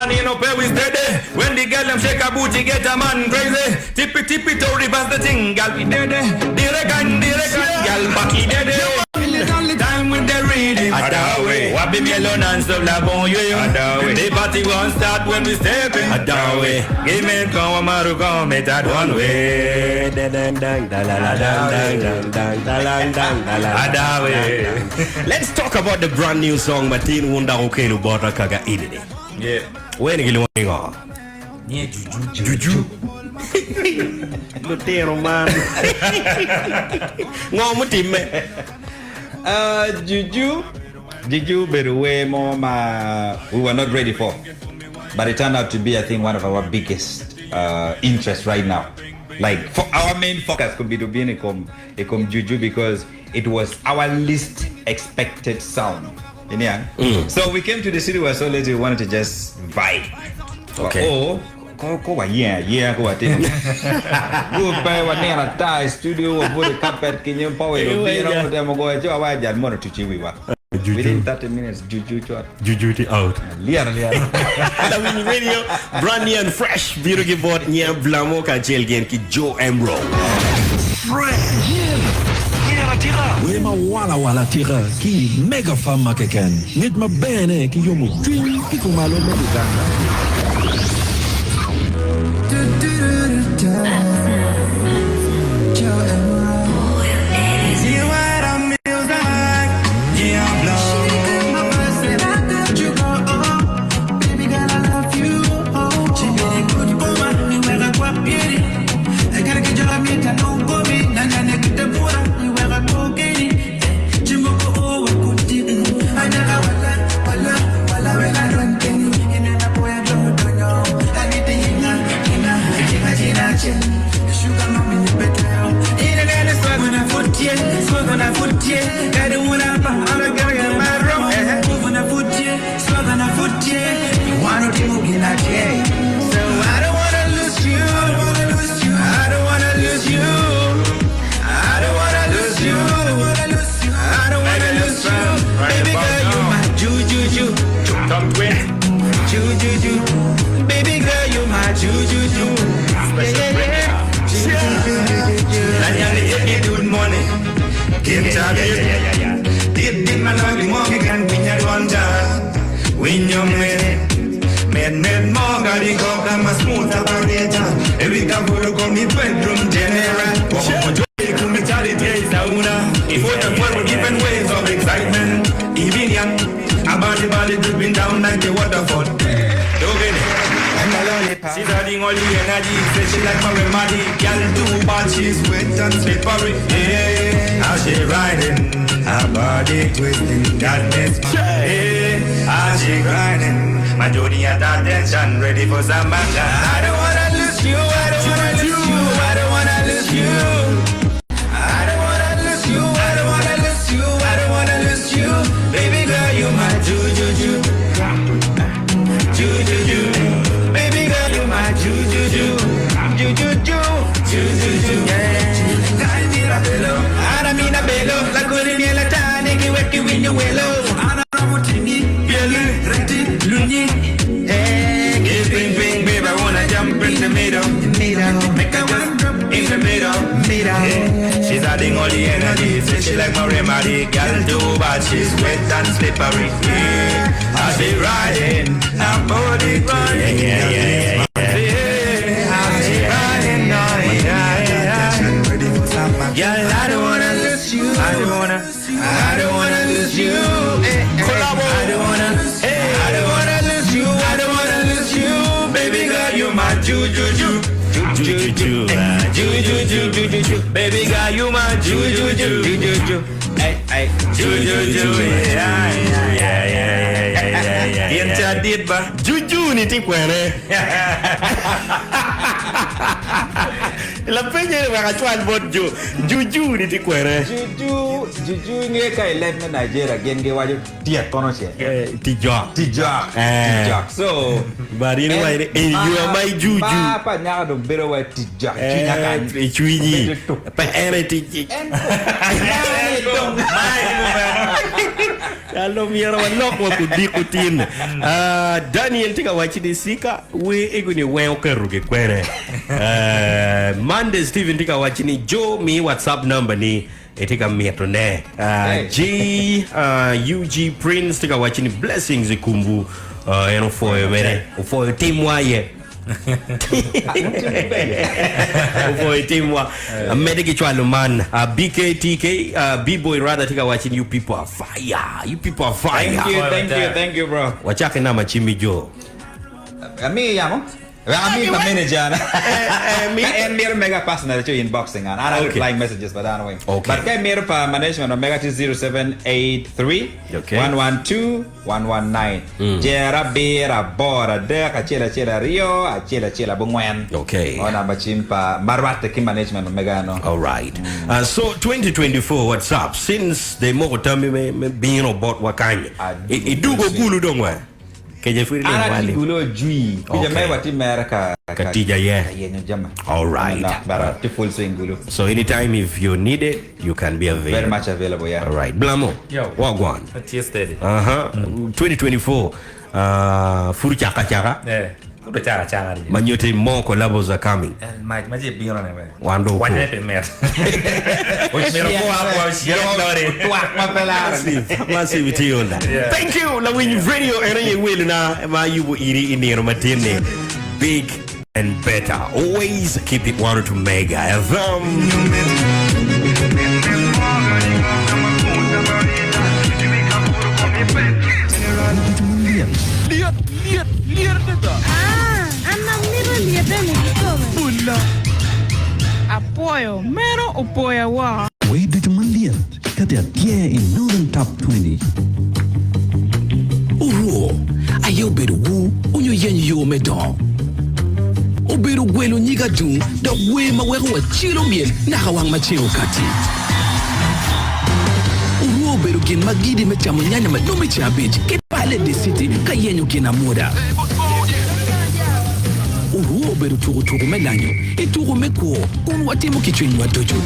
Nino pe we steady When the girl them shake a booty get a man crazy Tippy tippy toe reverse the thing Girl be dead Dire kan dire kan Girl back it dead Time with the rhythm Adawe Wabi melon and stuff la bon ye Adawe The party won't start when we step in Adawe Give me come maru come it at one way Adawe Let's talk about the brand new song Matin Wunda Okelo Bota Kaga Idini. Yeah. Weni gilwongo ni ngo? Nye juju. Juju. Lutino man. Ngo mutimme? Uh, juju Juju obedo wer mo ma we were not ready for but it turned out to be I think one of our biggest uh, interests right now. Like for our main focus could be to be in kom i kom Juju because it was our least expected sound. Yeah. So we came to the city, we were so lazy, we wanted to just vibe. Okay. Oh, ko ko wa yeah, yeah ko wa te. Go pe wa neno ata i studio wa put the carpet kinyo pa we Eh, bino yeah. temo go cho wa jal mono tuchi wiwa. Juju. Within 30 minutes juju cho. Juju ti out. Liar liar. Lawiny Radio, brand new and fresh. Biro ki bot nya Blamo kacel gin ki Joe Emro. Fresh! Wer ma wala wala atika ki i Mega Farm ma keken. Ngec maber-ne ki yomo cwiny ki kumalo me Uganda. She's adding all the energy, say she like my remedy. Girl too bad, she's wet and slippery. Yeah, how she riding, her body twisting, that miss. Yeah, how she grinding, my Jody at attention, ready for some action. I don't wanna lose you, I don't wanna lose you, I don't wanna lose you. I don't wanna lose you, I don't wanna lose you, I don't wanna lose you. Baby girl, you my juju ju. Ju ju ju. Baby girl, you my ju ju ju. Ju ju ju. Ju ju ju. Ara mina belo, la guri ni la tani ki weki winyo welo. Ara mutini, yelu, reti, lunyi. Hey, give ping ping, babe, I wanna jump in the middle. Make a jump in the middle. Yeah. She's adding all the energy, say she like my remedy. Girl too bad, she's wet and slippery. Yeah. I she riding, her body grinding. Yeah, yeah, yeah, yeah. I she riding, oh, yeah, yeah. Girl, I don't wanna lose you. I don't wanna, I don't wanna lose you. Eh, eh. I don't wanna, eh, I don't wanna lose you. I don't wanna lose you, baby girl. You my juju ju, ju ju ju, ju ju ju ju ju ju. Baby girl, you my ju ju ju ju ju ju. Hey, hey, ju ju ju, yeah, yeah, yeah, yeah, yeah, yeah. Yen cha dit ba. Juju ni tye kwene? Lapenye ni wek acwal bot jo. Juju ni tye kwene? Juju, juju nge ka i leb me Nigeria gin giwaco tyek kono ce. Tijok. Tijok. Eh. Tijok. So, But in en wa ni, eh, you are my juju. Ma pa nyako dong bedo wa tijok cwinya Eh, kany. i cwinyi. Bedo tuk. Pe en aye tic. En ko. Mane dong. Alo myero walok wa kudiko tin. Ah, Daniel tye ka wacci ni sika wer ego ni weng oketo ki kwene. Eh, Monday Steven tye ka wacci ni Jo mi WhatsApp number ni etye ka mito ne. Ah, Hey. J ah, UG Prince tye ka wacci ni blessings i komwu. Ah, en opwoyo mere, opwoyo timwa aye. Opwoyo timwa. Amedde ki cwalo man. Uh, BKTK, uh, B-boy rather tye ka wacci ni you people are fire. You people are fire. Thank you, thank you, thank you, bro. Wacak ki namba cimmi jo. Ami yamo. Ami pa manager na. Mi- Ka en mito mega personal ci inboxing an. An I Okay. replying messages but an weng. Okay. But ka imito pa management omega tye 0783 Okay. 112 119. Jer abiro aboro adek acel acel aryo acel acel abongwen. Okay. O namba cim pa ma rwatte ki management omega eno. All right. So 2024 what's up? Since they moko tammi me, me bino botwa kany. Adugo Idugo gulu dong wa. Keje pud An iling atye wali. gulu ojwi. Kuca Okay. me watye mere ka Ka tic aye. Ka yenyo jami. All right. Manok, but atye full swing gulu. So anytime if you need it, you can be available. Very much available, yeah. All right. Blamo. Yo. Wagwan. Atye steady. Aha. 2024 uh, furu chaka chaka. Eh, kudo chaka chaka di. Manyote more collabos are coming. Eh, Ma ma je biro ne we. Wan do Wan ko. ne pe met. Mero ko wa ko lori. Twak ma pe laro. Massive, massive tiyonda. Yeah. Thank you. Lawiny Radio en aye welo na ma yubo iri i nino matin-ni. Big and better. Always keep it 102 Mega FM. Ah, an amito lyeteni kikome. Apwoyo, meno opoya woko. Wer ducu malyet kati atyer i Northern Top 20. Orwo aye obedo wu onyo yenyo yo me dongo. Obedo gwelo nyig adung dok wer ma weko wacelo myel naka wang ma ceng okati. Orwo obedo gin ma gidi me camo nyanya ma nongo i ceng abic ki pale i citi ka yenyo gin amwoda. Orwo obedo tuko tuko me lanyo i tuko me kwo kun watimo ki cwinywa ducu.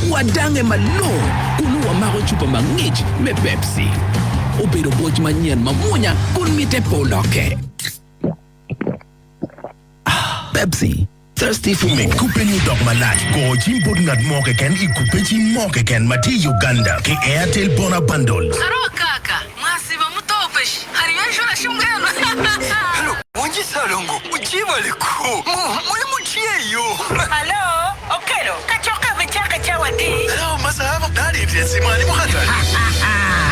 Wadange malongo kun nongo wamako cupa mangic me Pepsi. Obedo boc manyen mamwonya kun mitte pe olokke. Pepsi, thirsty for Med more. kubbe-ni odok malac, go cim bot ngat mo keken i kubbe cim mo keken ma tye i Uganda ki Airtel Bona Bundles. Haro kaka, mwasiba muta opeshi, hariyo enjura shi mbwenu? Halo, wangi Ssalongo, gyebaleko, muli mutya eyo? Halo, Okello, kacokke obicako i cawa adi? Halo, Masaba, naleetera esimu ali mu katale.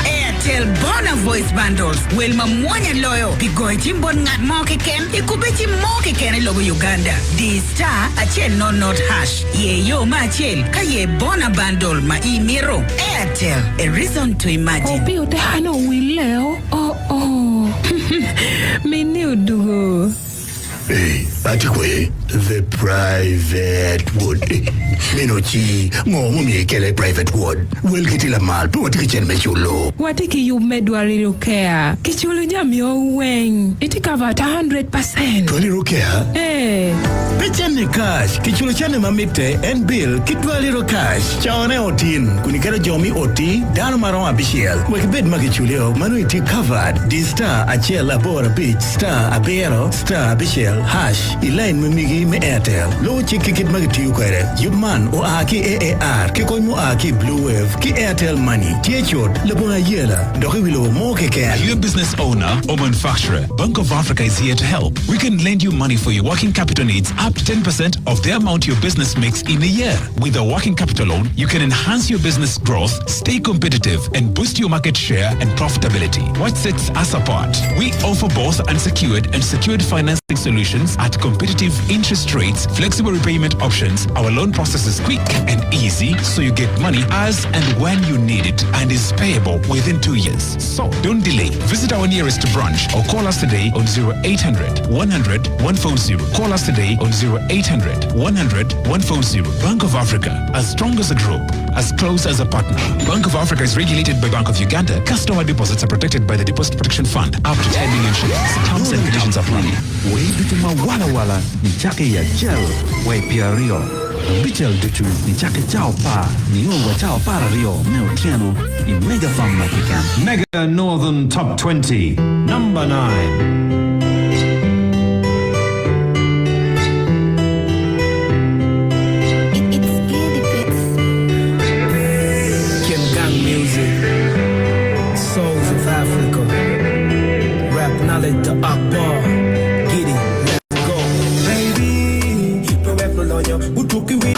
Airtel Bona Voice Bundles, wel mamwonya loyo pi goyo cim bot ngat mo keken i kubbe cim mo keken i lobo Uganda. Di star acel not not hash, ye yo me acel ka ye Bona Bundle ma imito. Airtel, a reason to imagine. Opiyo tekane owille o oo mini odugo. Hey, atye kwe the private ward. Eh, meno ci ngo mumiyo ikele i private ward? Wel gitye lamal, pe watye ki cen me culo. Watye ki yub me Dwariro Care. Kiculo jami o weng. Itye covered 100%. Dwariro Care? Ee. Pe cen-ni cash, kiculo cene ma mitte en bill ki Dwariro Cash. Cone otin kun iketo jo mi oti dano ma romo abicel wek ibed ma kiculio ma nongo itye covered. Di star acel aboro abic star abiro star abicel hash i lain ma megi me Airtel. Lubo cik ki kit ma kitiyo kwede. Yub man oa ki AAR ki kony mua ki i Blue Wave ki Airtel Money. Tye cut, labongo ayela, dok i wi lobo mo keken. Are you a business owner or manufacturer? Bank of Africa is here to help. We can lend you money for your working capital needs up to 10% of the amount your business makes in a year. With a working capital loan, you can enhance your business growth, stay competitive, and boost your market share and profitability. What sets us apart? We offer both unsecured and secured financing solutions at competitive interest rates, flexible repayment options. Our loan process is quick and easy, so you get money as and when you need it and is payable within 2 years. So don't delay. Visit our nearest branch or call us today on 0800 100 140. Call us today on 0800 100 140. Bank of Africa, as strong as a group, as close as a partner. Bank of Africa is regulated by Bank of Uganda. Customer deposits are protected by the Deposit Protection Fund up to 10 million shillings. Terms and conditions apply. Wer ducu ma walawala nicake i acel wa i pyeraryo. Abicel ducu nicakke cawa apar nio wa cawa 12 me otyeno i Mega Farm ma keken. Mega Northern Top 20, Number 9. Ken Gang Music, Souls of Africa, Rap Knowledge the Akbar, Giddy, let's go. Baby, pe wek lulonyo gutuk ki wi.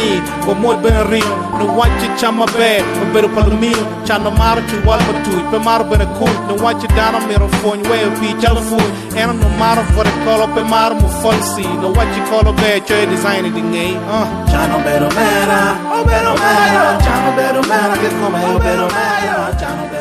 Wamwod bene ringo, niwacci cam maber obedo pa lumino, cano maro ciwal pa tuc, pe maro bene kuc, niwacci dano myero opwony weyo pii calo pwony, en onongo maro vote kolo pe maro mufalci, niwacci kolo ber coyo design i di ngei, uh. Can obedo mera, obedo mera, can obedo mera kikome obedo mera, can.